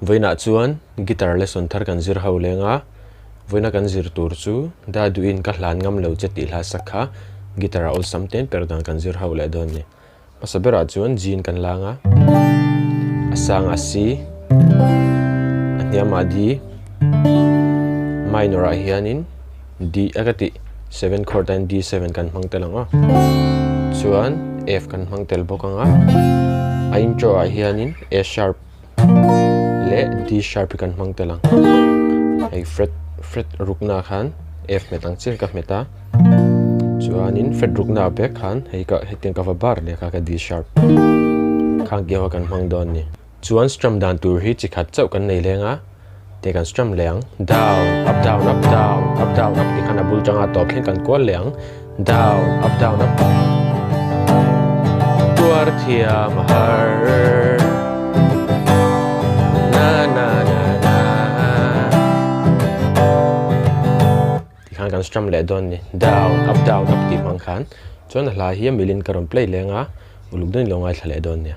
Vawiinah chuan guitar lesson thar kan zir ho leng a, vawiina kan zir tur chu da duhin ka hlan ngam lo che tih hla sak kha guitar a awlsam ten per dan kan zir ho leh dawn a ni. Hmasa berah chuan G in kan lang a, a sangah C, a hniamah D, minor ah hianin D a ka tih seven chord ah hian D7 kan hmang tel ang aw. Chuan F kan hmang tel bawk ang a, a intro ah hianin A sharp leh D sharp hi kan hmang tel ang. Hei fret fret rukna khan F hmet ang chiah ka hmet a, chuanin fret rukna ah bek khan hei ka hetiang ka va bar leh kha ka D sharp khang tih ho kan hmang dawn a ni. Chuan strum dan tur hi chi khat chauh kan nei leng a, tih kan strum leh ang. Down, up down up down, up down up tih khan a bul tanga tawp thleng kan kual leh ang. Down, up down up. Tuar thiam a har. Na na na na. Tih khan kan strum leh dawn a ni. Down, up down up tih hmang khan. Chuan a hla hi a milin ka rawn play leng a, uluk deuhin lo ngaithla leh dawn nia.